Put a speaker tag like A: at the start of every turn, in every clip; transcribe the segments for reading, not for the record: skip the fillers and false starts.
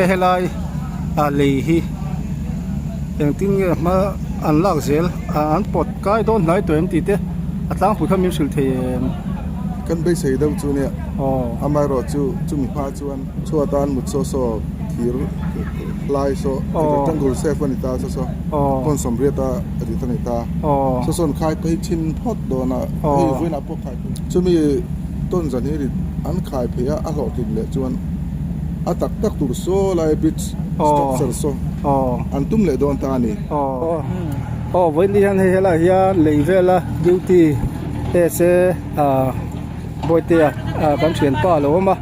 A: Nge helai ah lei hi engtin nge hma an lak zel ah an pawt kai dawn hnai tawh em tih te a tlangpui kha min hrilh thei em?
B: Kan beisei deuh chu nia amaherawh chu chumi hma chuan chhuat a an mut saw saw thir hlai saw rectangle shape a ni ta saw saw tawn sawmriat a rit a ni ta saw saw an khai phei thin phawt dawn a hei vawiinah pawh khai phei chumi tawn zan hi rit an khai phei a a hlawhtlin leh chuan a tak tak tur saw lai bridge structure saw an tum leh dawn ta a ni.
A: Aw vawiin hian hei helaiah hian lei vela duty se ah Bawitea ah kan thianpa a lo awm a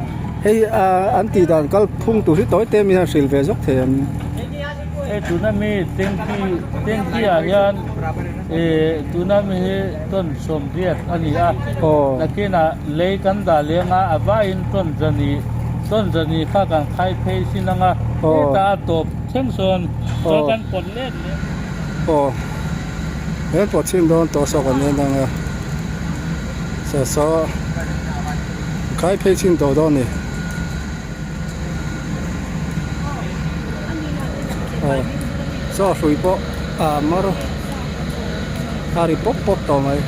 A: hei ah an tih dan kal phung tur hi tawi te mi hian hrilh ve zawk thei ang.
C: Hei tuna mi tanky tanky ah hian ih tuna mi hi tawn sawmriat a ni a nakinah lei kan dah leng a a vaiin tawn zani tawn zani kha kan khai phei sin ang a hetah a tawp thleng sawn chuan kan pawt let leh.
A: Aw he pawh chhin dawn tawh saw kan en ang a saw saw khai phei chhin tawh dawn a ni aw saw hrui pawh a mar a ri pawp pawp tawh mai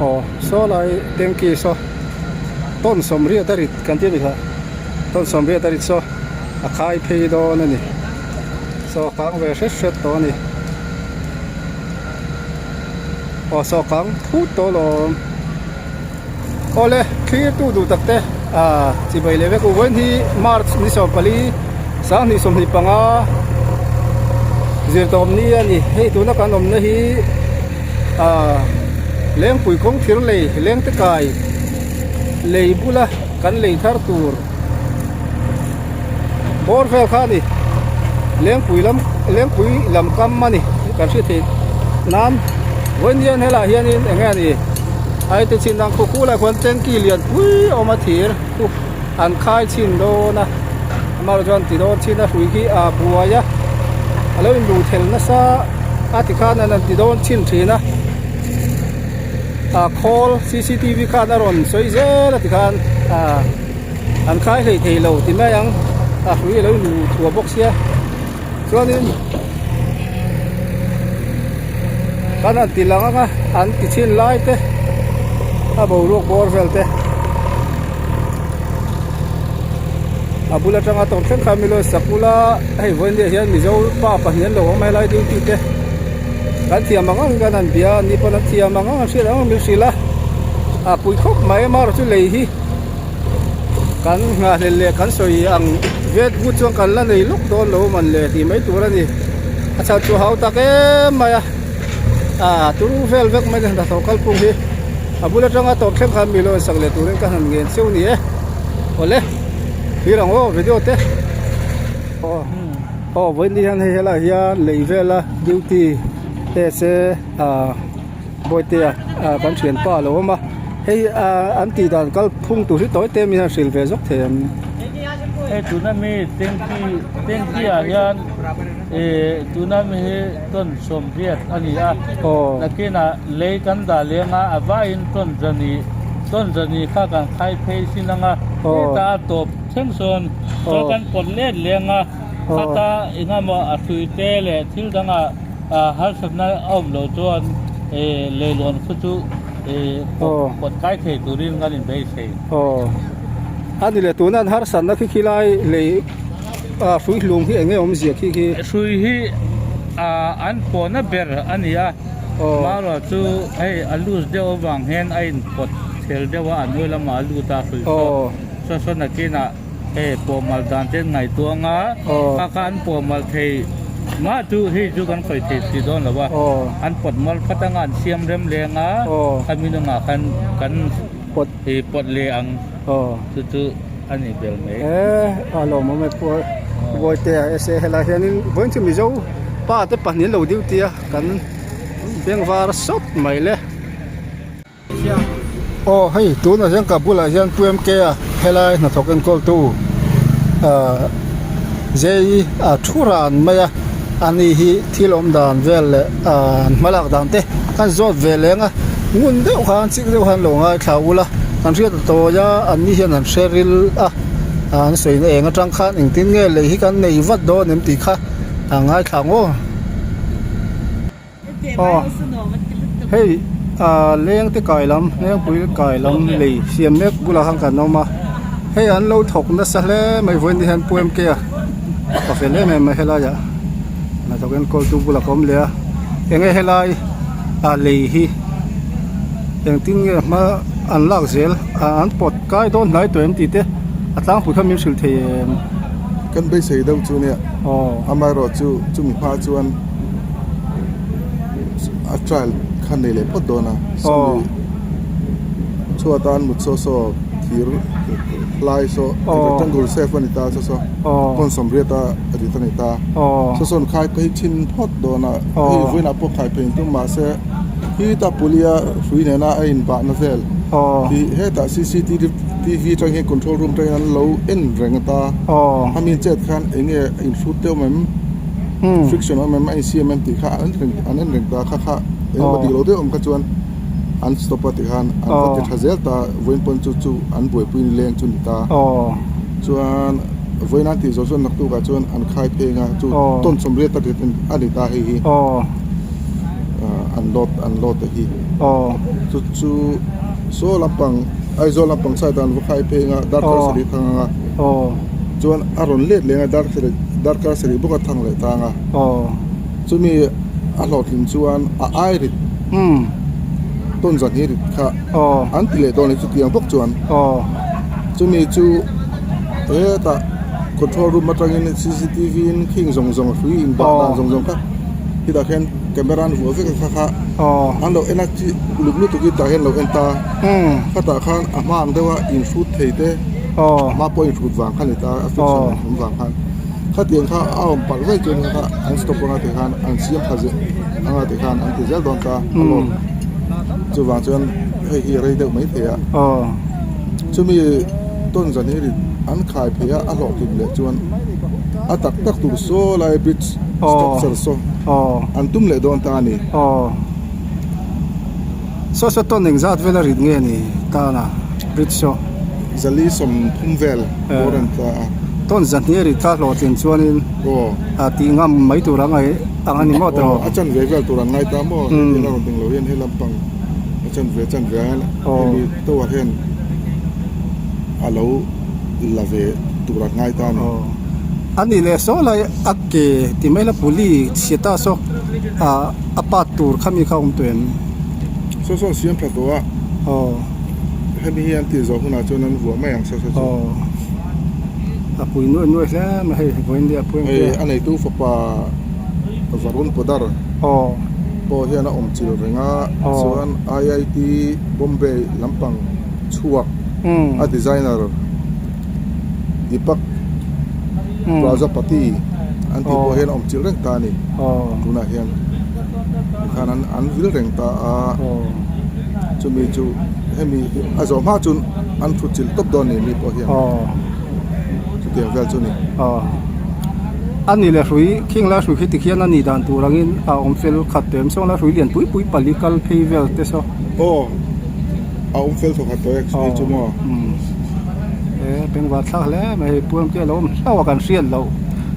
A: aw saw lai tanky saw tawn sawmriat a rit kan tih a ni kha tawn sawmriat a rit saw. a khai phei dawn a ni saw kang ve hret hret tawh a ni aw saw kang phut tawh alawm awle thlir tu duh tak te ah chibai leh vek u vawiin hi march ni 14 2025 zirtawp ni a ni hei tuna kan awmna hi ah lengpui kawng thir lei lengte kai lei bula kan lei thar tur. Bawr vel kha a ni lengpui lam lengpui lam kam a ni kan hriat theih nan vawiin hian helaiah hianin eng nge a ni ai te chin ang khu khu lai khuan tanky lian pui a awm a thir khu an khai chhin dawn a amaherawhchu chuan ti dawn chin a hrui khi a buai a a lo inluh thelh nasa a tikhan an han ti dawn chhin thin a a khawl cctv khan a rawn sawi zel a tikhan ah. An khai hlei thei lo ti mai ang a hrui a lo inlu thuah bawk sia chuanin kan han ti lang ang a an ti chhin lai te a boruak bawr vel te a bul atanga tawp thleng khan milo sakula hei vawiin ah hian mizo pa pahnih an lo awm a helai duty te kan thiam ang ang kan han bia a ni pawn an thiam ang ang an hriat ang ang min hrilh a a pui khawp mai amaherawhchu chu lei hi. Kan nghahhlelh leh kan sawi ang vet but chuan kan la nei lawk dawn lo man le tih mai tur a ni. A chhan chu hau tak em mai a, ah turu vel vek mai a ni hnathawh kalphung hi. A bul atanga tawp thleng khan mi lo insak leh turin ka han ngen cheu ni e. Awle, thlir ang aw video te. Aw, aw vawiin hian hei helaiah hian lei vela duty te se ah. Bawitea ah kan thianpa a lo awm a hei ah an tih dan kal phung tur hi tawi te mi hian hrilh ve zawk thei ang.
C: Hei tuna mi tanky tanky ah hian ih tuna mi hi tawn 80 a ni a nakinah lei kan dah leng a a vaiin tawn zani tawn zani kha kan khai phei sin ang a hetah a tawp thleng sawn chuan kan pawt let leng a khata engemaw a hrui te leh thil dangah. Harsatna a awm loh chuan leilawn khu chu pawt kai thei turin kan inbeisei.
A: Aw, a ni le tuna an harsatna khi khi lai lei hrui hlum hi eng nge awmzia khi khi?
C: Hrui hi an pawhna ber a ni a, marawh chu hei a loose deuh avang hian a inpawt chhel deuh a, a hnuai lamah a lut a hrui saw saw saw nakinah Hei pawhmal dan te an ngaihtuah anga kha kha an pawhmal thei mah chu hei chu kan sawi thei si dawn lo a, an pawt mal phat anga an siam rem leng a, khami nungah khan kan hi pawt leh ang chu chu a nih ber mai.
A: E a lawmawm e pu Bawitea sa helai hianin vawiin chu Mizo pa te pahnih an lo duty a kan bengvar sawt mai le. Aw hei tunah hian ka bulah hian Pu MK a helai hnathawk enkawltu ah zei a thu ran mai a ani hi thil awm dan vel leh ah an hmalak dan te an zawt ve leng a ngun deuh khan chik deuh khan lo ngaithla ula. Kan hriat a tawi a, an ni hian an hre ril a, an sawina eng atang khan engtin nge lei hi kan nei vat dawn em tih kha a ngaithla ang aw. Aw hei ah leng te kai lam lengpui kai lam lei siam mek bulah khan kan awm a hei an lo thawk nasa hle mai vawiin te hian pu M K a ka fel em em mai helaiah hnathawk enkawl tu bulah ka awm leh a enge helai ah lei hi engtin nge hma an lak zel ah an pawt kai dawn hnai tawh em tih te a tlangpui kha min hrilh thei em.
B: Kan beisei deuh chu nia amaherawh chu chumi hma chuan a trial kha nei leh phawt dawn a sawmi chhuat a an mut saw saw thir hlai saw rectangle shape a ni ta saw saw tawn sawmriat a rit a ni ta saw sawn khai phei thin phawt dawn a hei vawiinah pawh khai phei tum mahse khita pulia hrui nena a inbahna vel khi hetah C_C_T_V atang hian control room atangin an lo en reng ata a mi chet khan eng nge a inhrut deuh em. Friction awm em a insiam em tih kha an reng an en reng ta kha kha engemaw dik lo deuh awm kha chuan an stop a tikhan an va ti tha zel ta vawiin pawn chu chu an buaipui ni leng chu ni ta chuan vawiin an tih zawh chuan naktukah chuan an khai pheng a chu tawn sawmriat a rit a ni ta hei hi an load an load te hi chu chu saw lampang Aizawl lampang side ah an va khai pheng a darkar sarih thang anga chuan a rawn let leng a darkar sarih bawk a thang leh tang a chumi a hlawhtlin chuan a ai rit tawn zan hi rit kha an ti leh dawn a ni chutiang bawk chuan chumi chu hetah control room atangin cctv in khing zawng zawng hrui in bah dan zawng zawng kha hetah khian camera an vuah vek a kha kha an lo en a chi uluk lutuk in tah hian lo en ta khatah khan a hma ang deuh a inhrut thei te. A hma pawh inhrut vang kha ni ta a friction awm vang khan khatiang kha a awm palh vaih chuan kha an stop anga ti khan an siam tha zel anga ti khan an ti zel dawn ta a lawm chuvang chuan hei hi a rei deuh mai thei a chumi tawn zan hi an khai phei a a hlawhtlin leh chuan a tak tak tur saw lai bridge structure saw an tum leh dawn ta a ni.
A: Saw saw tawn engzat vel a rit nge ni tana bridge saw?
B: Zali 30 vel bawr an tla a.
A: Tawn zahnih a rit kha hlawhtlin chuanin a tih ngam mai tur ang ang a ni maw tawh?
B: A chanve vel tur an ngai ta maw? Hetiang a rawn ding lo hian he lampang a chanve chanve ah hian hemi tower hian a lo la ve tur an ngai ta a ni.
A: A nih leh saw lai a ke ti mai la puli chhia ta saw ah. A part tur kha mi kha awm tawh em?
B: Saw saw siam tha tawh a.
A: Aw.
B: Hemi hi an tih zawh hunah chuan an vuah mai ang saw saw chu.
A: Aw. A pui nuai nuai hle mai hei vawiin nia pui ang
B: te. Hei a neitu fapa Varun Podar.
A: Aw.
B: Pawh hian a awm chil reng a. Aw. Chuan IIT Bombay lampang chhuak a designer Deepak Prajapati an tih pawh hian a awm chilh reng ta a ni tunah hian tikhan an an vil reng ta a chumi chu hemi a zawh hma chuan an thu chilh tawp dawn a ni mi pawh hian chutiang vel chu a ni.
A: A ni leh hrui khing lai hrui khi tikhian a nih dan tur angin a awm fel khat tawh em sawn a hrui lian pui pui pali kal phei vel te saw.
B: Aw. A awm fel thawk khat tawh e hei chu maw.
A: E bengvar thlak hle mai hei puam te a lo awm hlauh a kan hriat loh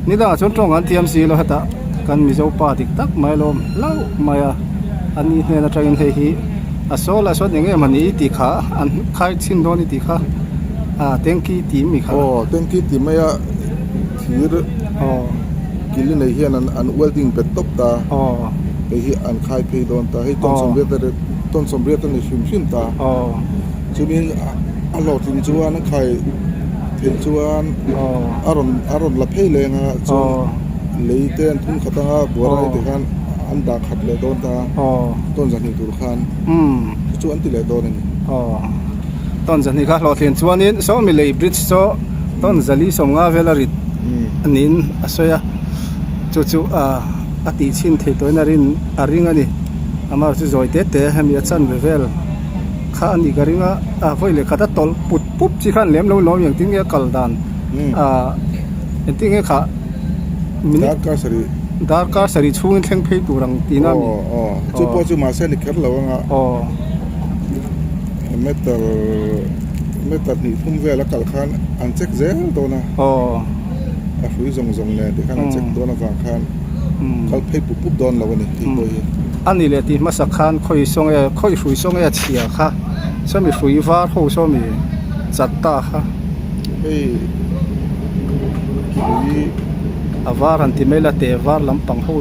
A: ni dangah chuan tawng an thiam si lo hetah kan mizo pa dik tak mai a lo awm hlauh mai a a ni hnen atangin hei hi a sawl ah sawn eng em a ni i tih kha an khai chhin dawn i tih kha ah tanky tih mi kha
B: aw tanky tih mai a thir
A: aw
B: kil nei hian an welding bet tawp ta
A: aw
B: hei hi an khai phei dawn ta hei tawn sawmriat a tawn sawmriat a ni hrim hrim ta chumin a hlawhtling chuan a khai theih chuan a rawn a rawn la phei leng a chuan lei te an thum khat anga buara te khan an dah khat leh dawn ta tawn zahnih tur khan chu chu an ti leh dawn a ni.
A: Tawn zahnih kha hlawhtlin chuanin sawmi lei bridge chu tawn zali sawmnga vel a rit niin a sawi a chu chu a tih chhin thei tawhin a rin a ring a ni amah chu zawi te te hemi a chanve vel kha a nih ka ring a a vawi leh khat a tawlh put pup chi khan lem lo lawm engtin nge a kal dan ah engtin nge khah minute
B: darkar sarih
A: darkar sarih chhungin thleng phei tur ang tihna a ni
B: aw aw chu pawh chu mahse a ni kher lo anga
A: aw.
B: Meter meter hnih thum vel a kal khan an check zel dawn a.
A: Aw.
B: A hrui zawng zawng nen tih khan an check dawn avang khan kal phei pup pup dawn lo a ni tih pawh hi.
A: A ni leh tih hmasa khan khawi saw nge khawi hrui saw nge a chhia kha sawmi hrui var ho sawmi chat ta kha.
B: Hei hrui.
A: A var han ti mai la te var lampang ho.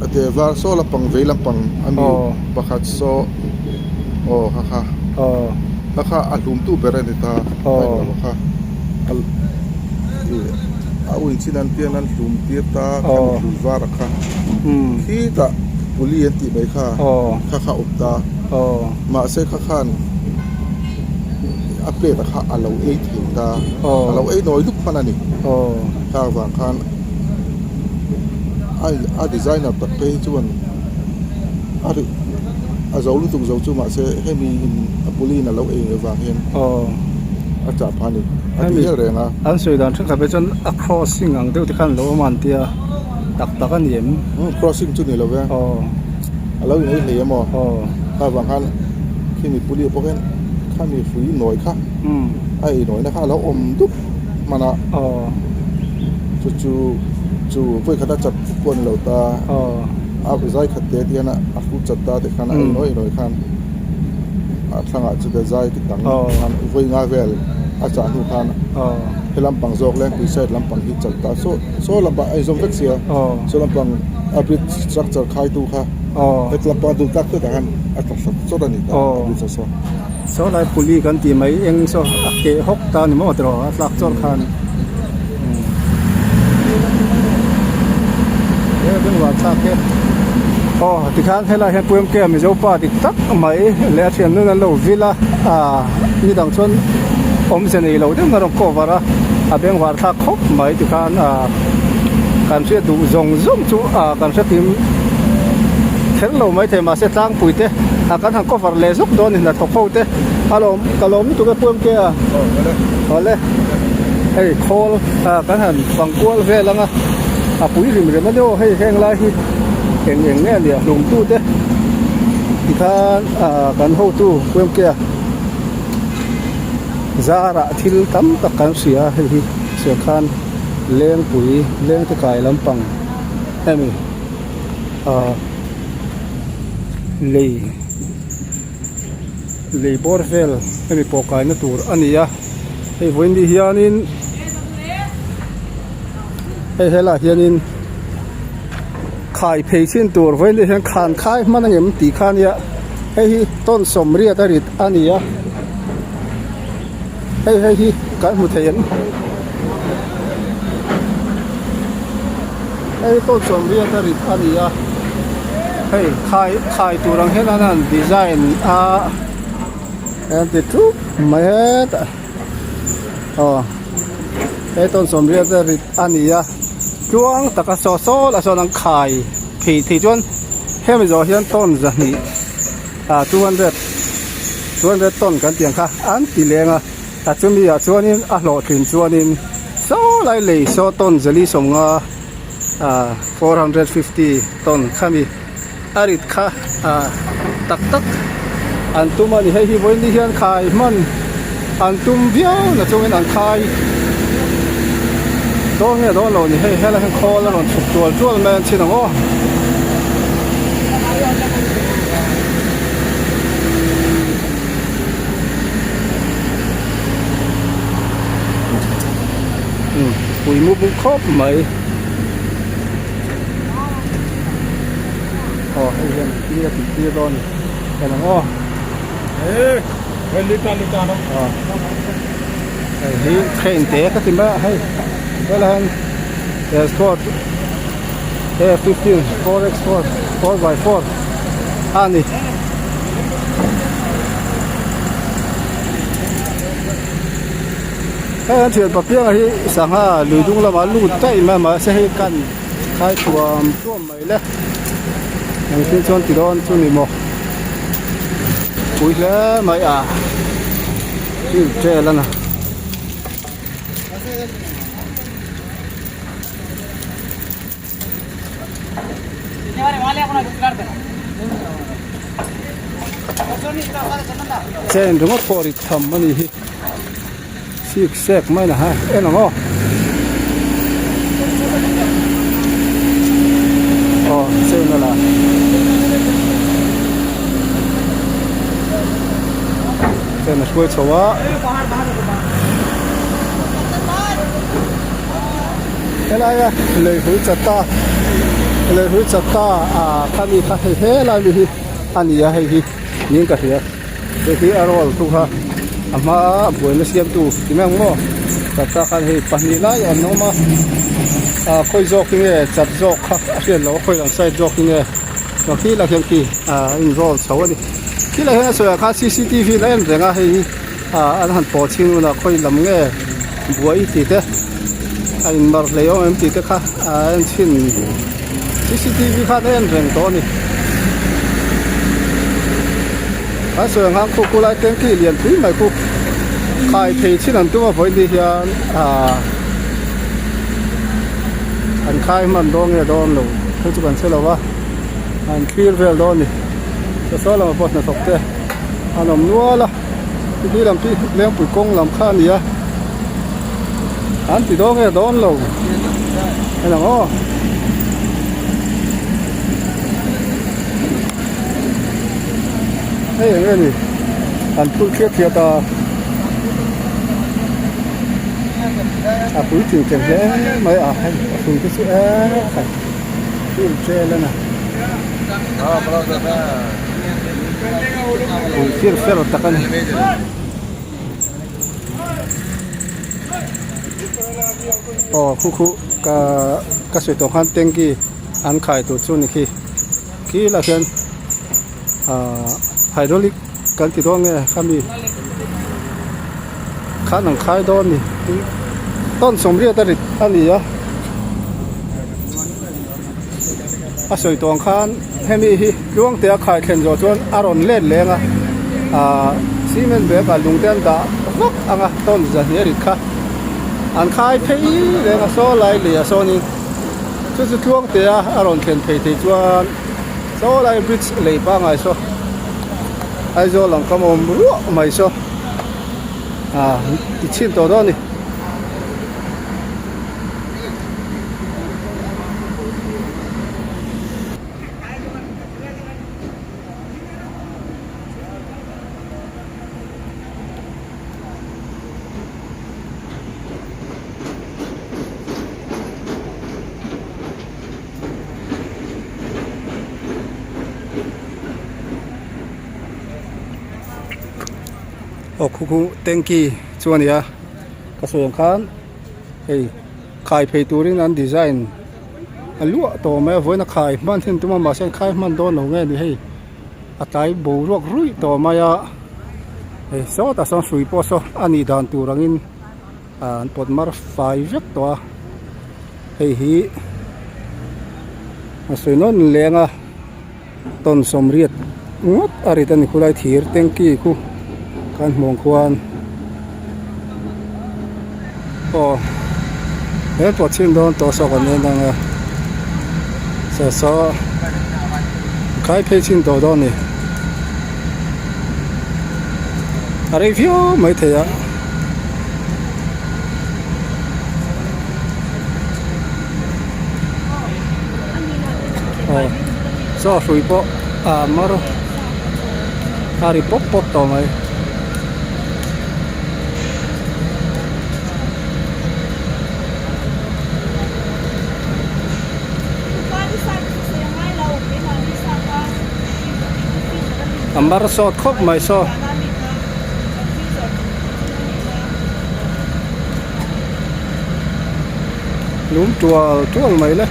B: A te var saw lampang vei lampang a mi pakhat saw. Aw kha kha
A: aw
B: kha kha a hlum tu ber a ni ta
A: aw
B: kha a ui chin an pian an hlum tir ta kha mi hlui var a kha khitah puli an tih mai kha kha kha awm ta
A: aw
B: mahse kha khan a plate ah kha a lo ei thei ta a lo ei nawi lup hman a ni
A: aw
B: kha vang khan a designer tak phei hi chuan a ri a zo lutuk zo chu mahse hemi in a puli in a lo ei avang hian a chah phah a ni a ti hial reng a.
A: An sawi dan thenkhat phei chuan a crossing ang deuh te khan an lo awm a an tia tak tak a ni em?
B: Umm crossing chu ni lo ve a lo in ei hlei emaw kha vang khan khimi puli pawh hian khami hrui nawi kha a ei nawina kha a lo awm dup hman a chu chu chu vawikhat a chat pawh a ni lo ta. A zai khat te te hian a hrut chat ta te khan a ei nawi nawi khan a thlangah chuta zai dang khan vawi nga vel a chah hnu khan he lampang zawk lengpui side lampang hi chat ta saw saw lampang a inzawm vek sia saw lampang a bridge structure khai tu kha heti lampang a dul tak tak ah khan a tla hlat chawt a ni ta a bridge a saw.
A: Saw lai puli kan tih mai eng saw a keh hawk ta ni maw tiraw a tlak chawt khan. Aw tikhan helai hian Pu MK Mizo pa dik tak mai leh a thian nun an lo vil a ah nidang chuan awmze nei lo deuh in a rawn cover a a bengvar thlak khawp mai tikhan ah kan hriat duh zawng zawng chu ah kan hretim kher lo maithei mahse tlangpui te ah kan han cover leh zuk dawn a ni hnathawk ho te a lawm ka lawm lutuk e Pu MK a awle. Hei khawl ah kan han fang kual vel ang a a pui rim rem a ni aw hei heng lai hi eng eng nge a nia hlum tu te tikhan ah kan hotu Puemkea zarah thil tam tak kan hria a hei hi chuan khan lengpui lengte kai lampang hemi ah lei. Lei bawr vel hemi pawh kaina tur a ni a hei vawiin ni hianin hei helaiah hianin khai phei chin tur vawiin ni hian khan khai hman ang em tih kha a nia hei hi tawn sawmriat a rit a ni a hei hei hi kan hmu thei em hei tawn sawmriat a rit a ni a hei khai khai tur ang hian an han design a an ti thup mai hetah aw hei tawn sawmriat a rit a ni a tluang taka saw saw lah sawn an khai phei thei chuan hemi zawh hian tawn zahnih ah 200 200 ton kan tih ang kha an ti leng a a chumi ah chuanin a hlawhtlin chuanin saw lai lei saw ton zali sawmnga ah 450 ton khami a rit kha ah tak tak an tum a ni hei hi vawiin ni hian khai hman an tum viau na chungin an khai dawn nge dawn lo ni hei helai hian khawl a rawn chhuk tual tual mai an chhin ang aw. Pui mup mup khawp mai aw hei hian an tir a tih tir dawn a ni en ang aw aw hei hi crane te ka ti mai a hei helai hian escort A 15 4 x 4 4 by 4 a ni. Hei an thian papianga hi sangha lui dung lamah lut daih mai a mahse hei kan khai thuam thuam mai le engtin chuan ti dawn chu ni maw pui hle mai a wheelchair a na. Chain ringawt pawh rit tham a nih hi sik sek mai na ha en ang aw aw chain a la chain a hruai chho a helaia leihui chatta leihui chatta ah khami kha hei helai mi hi a ni a hei hi niin ka hria hei hi a roll thu kha a hma a buaina siamtu ti mai ang maw chatta khan hei pahnih lai an awm a ah khawi zawk hi nge chat zawk kha a hriat loh a khawi lang side zawk hi nge chuan khi lah hian khi ah a in roll chho a ni khi lah hian a sawi ah khan cctv in a en reng a hei hi ah an han pawh chhin hunah khawi lam nge buai tih te a in mar hlei awm em tih te kha a en chhin cctv khan a en reng tawh a ni an sawi ang khan khu khu lai tanky lian pui mai khu khai thei chin an tum a vawiin ni hian ah an khai hman dawn nge dawn lo hei chu kan hre lo va an thlir vel dawn a ni saw lamah pawh hnathawk te an awm nual a. Tui lam khi lengpui kawng lam kha a ni a an ti dawn nge dawn lo en ang aw hei eng nge ni an phul thliat thliat a a puitling tel hle mai a hei a hrui te chu eee field trail a ni. Pui fir fer tak a ni. Aw khu khu ka ka sawi tawh khan tanky an khai tur chu ni khi khi lah hian ahh hydraulic kan ti dawn nge khami khan an khai dawn a ni tawn sawmriat a rit a ni a. A sawi tawng khan hemi hi tluangte a khai thlen zawh chuan a rawn let leng a ahh cement bag ah lung te an dah vak ang a tawn zahnih a rit kha an khai phei leng a saw lai lei ah sawnin chu chu tluangte a a rawn thlen phei thei chuan saw lai bridge lei pangai saw Aizawl ang kam awm ruah mai saw ahh ti chhin tawh dawn a ni. Aw khu khu tanky chu a ni a ka sawi ang khan hei khai phei turin an design a luah tawh mai a vawiin a khai hman hin tum a mahse an khai hman dawn lo nge ni hei a tlai boruak ruih tawh mai a hei sawtah sawn hrui pawh saw a nih dan tur angin an pawt mar fai vek tawh a hei hi a sawi nawn leng a tawn sawmriat ngawt a rit a ni khulai thir tanky khu kan hmuh ang khuan aw he pawh chhin dawn tawh saw kan en ang a saw saw khai phei chhin tawh dawn a ni a rei viau maithei a. Aw chaw hrui pawh a mar a ri pawp pawp tawh mai. A mar sawt khawp mai saw. Lum tual tual mai le.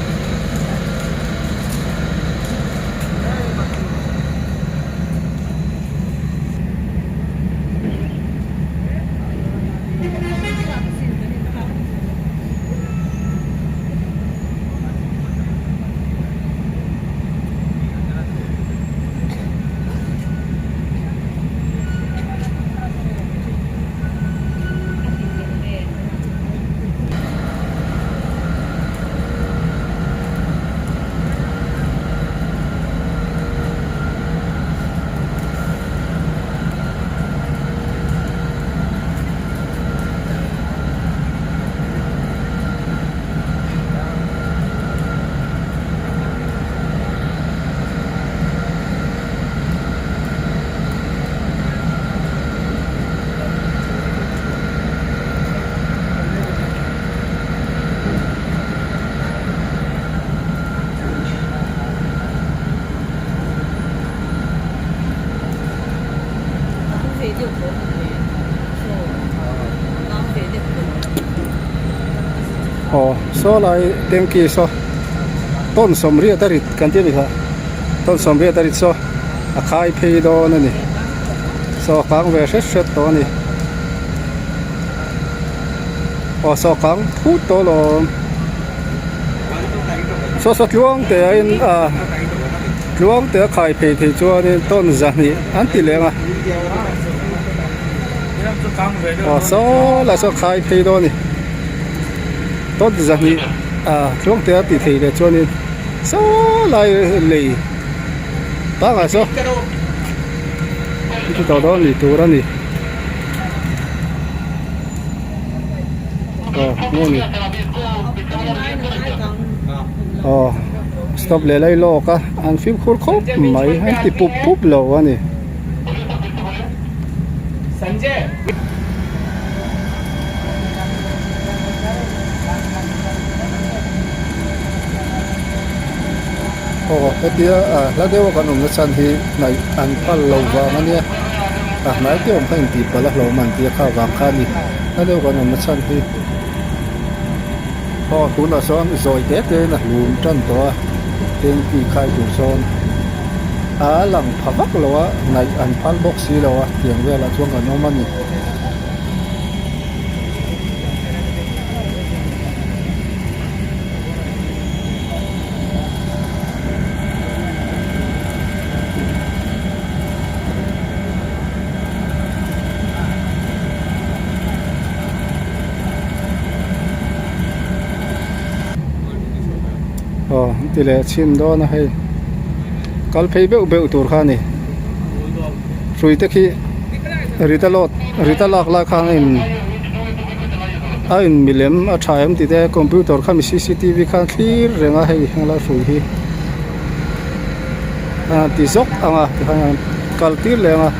A: Aw saw lai tanky saw tawn sawmriat a rit kan tih a ni kha tawn sawmriat a rit saw a khai phei dawn a ni saw a kang ve hret hret tawh a ni aw saw a kang phut tawh alawm saw saw tluang te a in ah tluang te a khai phei thei chuanin tawn zahnih an ti leng a. Aw saw lai saw khai phei dawn a ni tawt zahnih ah tluang te a tih theih leh chuanin saw lai lei tangah saw chu tawh dawn ni tur a ni aw nge ni aw stop leh lai lawk a an fimkhur khawp mai an ti pup pup lo a ni. Aw hetia ah hla deuha kan awmna chhan hi hnaih an phal lo vang a nia a hnai te awm kha intih palh a hlawm an tia kha vang kha a ni hla deuh kan awmna chhan hi aw tunah sawn zawi te te in a hlum tan tawh a tanky khai tur sawn. A lang pha vak lo a, ngaih an phal bawk si lo a, tiang velah chuan kan awm a ni. Aw an ti leh chhin dawn a hei kal phei beuh beuh tur kha a ni hrui te khi rita lawt rita lak lai khan a in a in milem a tha em tih te computer kha mi cctv khan thlir reng a hei helai hrui hi a ti zawk ang a tikhan an kal tir leh ang a.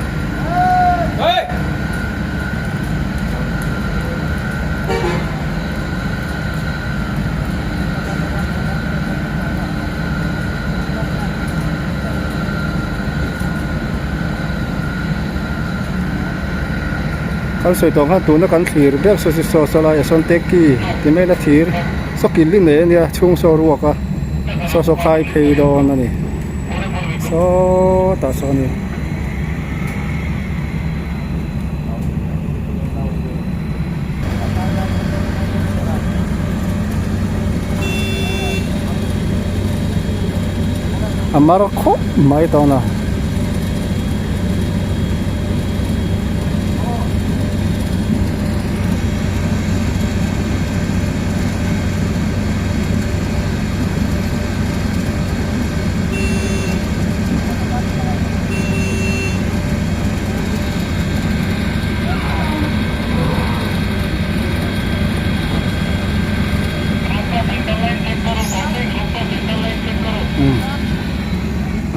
A: Kan sawi tawh khan tuna kan thlir ber saw chu saw saw laiah sawn tanky ti mai ila thir saw kil li nei ania chhung saw ruak a saw saw khai phei dawn a ni sawtah sawn in. A mar khawp mai dawn a.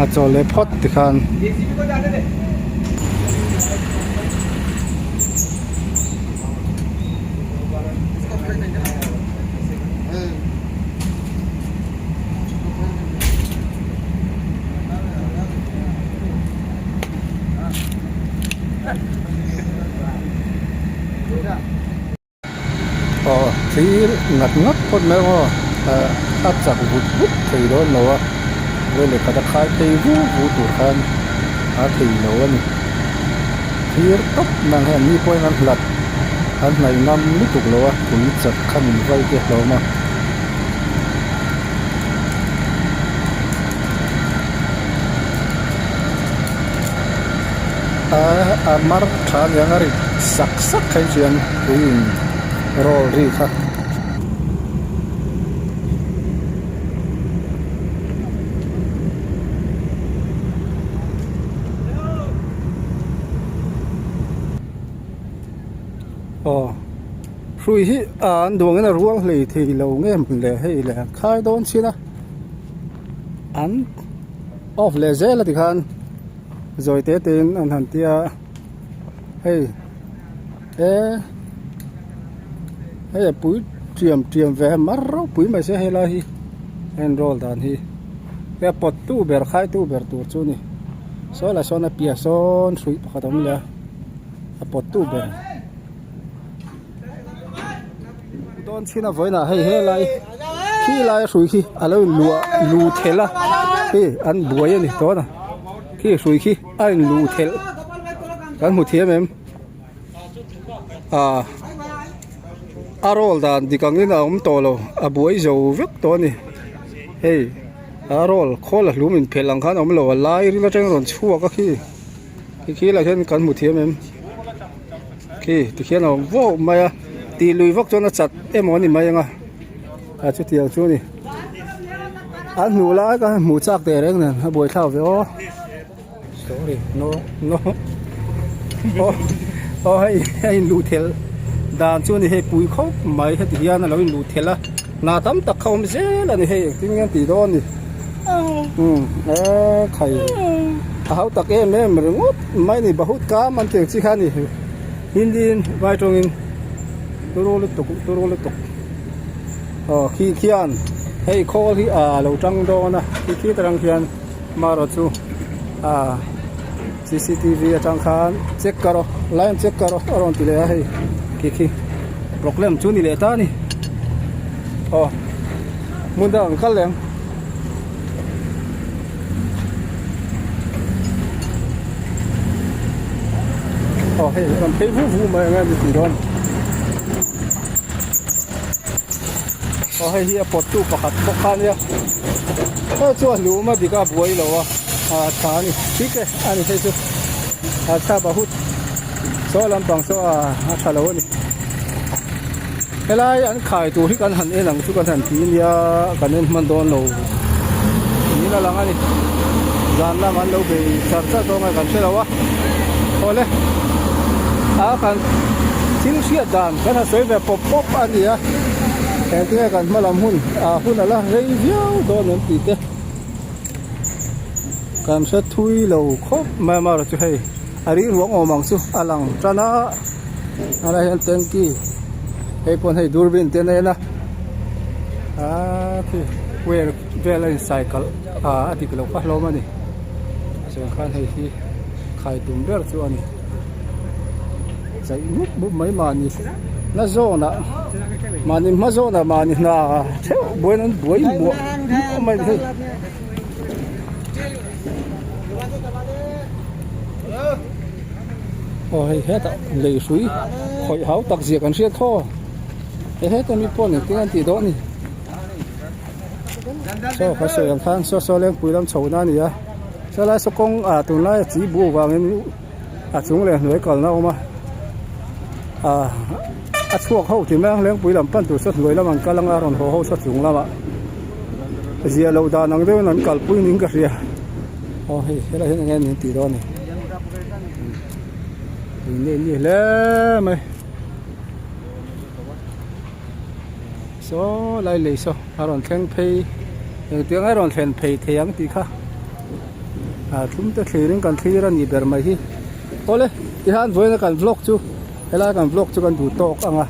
A: A chaw leh phawt tikhan. Aw thir ngat ngat phawt mai ang aw ah a chak vut vut thei dawn lo a vawi leh khat a khai phei vu vu tur khan a thei lo a ni thir tawp nang hian mi pawhin an hlat an hnaih ngam lutuk lo a tui chak kha min vai te hlawm a. A mar tha aniang a ri sak sak kha hi chuan tui in roll ri kha. Aw hrui hi an duangin a rual hlei thei lo nge mawn le hei le an khai dawn chin a an off leh zel a tikhan zawi te te in an han tia hei e hei a pui tiam tiam ve mar ropui mai se helai hi a enroll dan hi he a pawt tu ber khai tu ber tur chu a ni saw lah sawn a piah sawn hruih pakhat a awm leh a a pawt tu ber. dawn chin a vawiinah hei helai khi lai a hrui khi a lo in luah lu thelh a hei an buai a ni tawna khi hrui khi a in lu thelh kan hmu thiam em ah a roll dan dik angin a awm tawh lo a buai zo vek tawh a ni hei a roll khawl a hlum in phelh ang khan a awm lo a lai ril atang rawn chhuak a khi khi khi lah hian kan hmu thiam em. Khi tikhian a awm vauh mai a tih lui vak chuan a chat emaw a ni mai ang a a chutiang chu a ni an hmuh lai kha hmuh chak teh reng nen a buaithlak ve aw sorry no no aw aw hei a in luh thelh dan chu a ni hei pui khawp mai heti hian a lo in luh thelh a hna tam tak kha awm zel a ni hei engtin nge an tih dawn ni umm e khai a hau tak em em ringawt mai a ni bahut kam an tih ang chi kha a ni hindi in vai tawngin turu lutuk turu lutuk aw khi khian hei khawl hi a lo tang dawn a khi khi atang khian marawh chu ah cctv atang khan check ka rawh line check ka rawh a rawn ti leh a hei khi khi problem chu ni leh ta a ni aw hmun dang an kal leh ang. Aw hei rawn phei vu vu mai ang a ni tih dawn aw hei hi a pawt tu pakhat bawk kha ania hei chu a hlum a dik a buai lo a a tha a ni thik e a ni hei chu a tha bahut saw lampang saw a a tha lo a ni. Helai an khai tur hi kan han en ang chu kan han ti nia kan en hman dawn lo niin a lang a ni zan lam an lo bei char char dawn a kan hre lo a awle a kan thil hriat dan kan han sawi ve pawp pawp a ni a engtin nge kan hma lam hun a hun a la rei viau dawn em tih te kan hre thui lo khawp mai amaherawhchu chu hei a ri ruang awm ang chu a lang tan a. Helai hian tanky hei pawn hei durbin te an en a aaa khi wire vel a in sai kalh ah a dik loh kha hlawm a ni chuan khan hei hi khai tum ber chu a ni chaih mup mup mai mahni na zawn ah mahni hma zawn ah mahni hna theuh buain an buai muah muah mai a ni hei. Aw hei hetah lei hrui khawih hau tak zia kan hriat khaw he heta mi pawh engtin an tih dawn a ni saw ka sawi ang khan saw saw lengpui lam chho na a ni a chelai saw kawng ah tunlai a chi buh vangin a chung leh hnuai kalna a awm a ah a chhuak ho ti mai ang lengpui lam pan tur saw hnuai lam an kal anga rawn haw ho saw chung lamah zia loh dan ang deuhin an kalpui niin ka hria. Aw hei helai hian enge min tih dawn ni tui nei ni hle mai saw lai lei saw a rawn thleng phei engtiang a rawn thlen phei thei ang tih kha a thlum te thlir in kan thlir a nih ber mai hi awle tihian vawiin a kan vlog chu helai kan vlog chu kan duh tawk ang a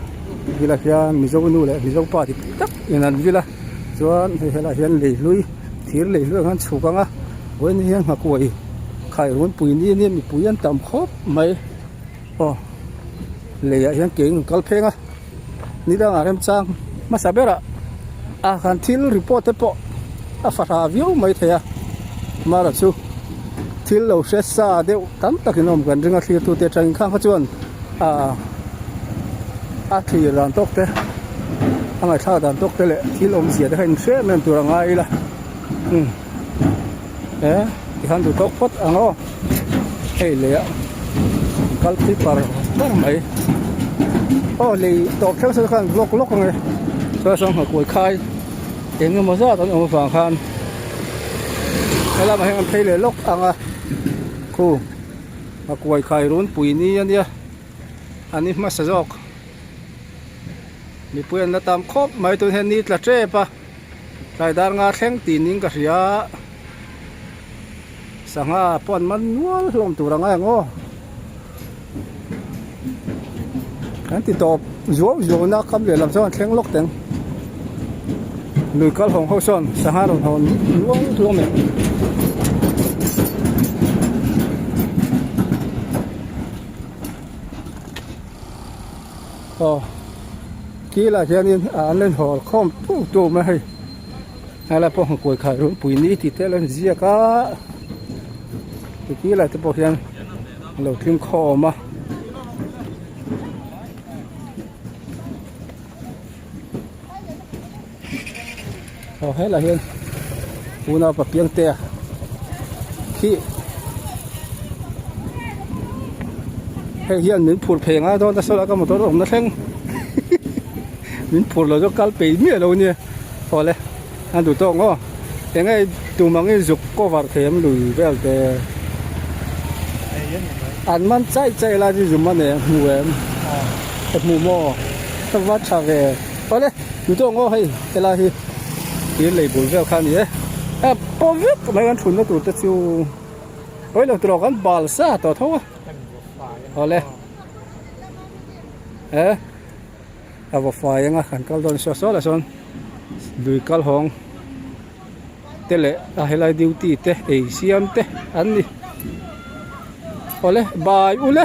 A: villa hian mizo nu leh mizo pa dik tak in an vil a chuan hei helai hian lei hlui. Thir lei hluai khan chhuk ang a vawiin hian nghakuai khai runpui ni ania mipui an tam khawp mai aw leiah hian ke in kal pheng a ni dangah remchang hmasa berah a kan thil report te pawh a fahra viau mai thei a mara chu thil lo hre sa deuh tam takin awm kan ring a thlir tute atangin khang kha chuan ah a thlir dan tawk te a ngaihthlak dan tawk te leh thil awmzia te kha in hre em em tur a ngai ila umm he tikhan duh tawk phawt ang aw hei lei ah kal phei par par mai aw lei tawp thleng sawn khan vlog lawk ang e chuan sangha kuai khai eng emaw zat an awm avang khan helamah hian an phei leh lawk ang a khu. A kuai khai runpui ni a nia an ni hmasa zawk mipui an la tam khawp mai tun hian ni tla tep a tlai dar nga thleng tih niin ka hria sangha pawh an man nual hlawm tur ang ang aw kan ti tawp zuau zuau na kam lehlam chuan thleng lawk teng lui kal hawng ho sawn sangha rawn hawn nual hlawm e. Aw. kilah hianin an la inhawl khawm tuk tuk mai a hei helai pawh han kuai khai runpui ni tih te a lo inziak a tikilai te pawh hian a lo tling khawm a. Aw helai hian unau pa piangtea khi hei hian min phur phei ngai dawn ta sawlai ka motor awmna thleng min phur lo chu kal peih miah lo nia awle an duh tawk maw eng nge tum angin zuk cover thei em lui vel te an man chaih chaih lai chu zum a nei a hmu em ka hmu maw ka va tha ve awle duh tawk maw hei helai hi thir lei bul vel kha a ni e a paw vek mai kan thutna tur te chu pawi lo tur kan bal sa tawh tho a awle e. A va fai anga kan kal dawn saw saw lah sawn lui kal hawng te leh a helai duty te ei siam te an ni awle bai ule.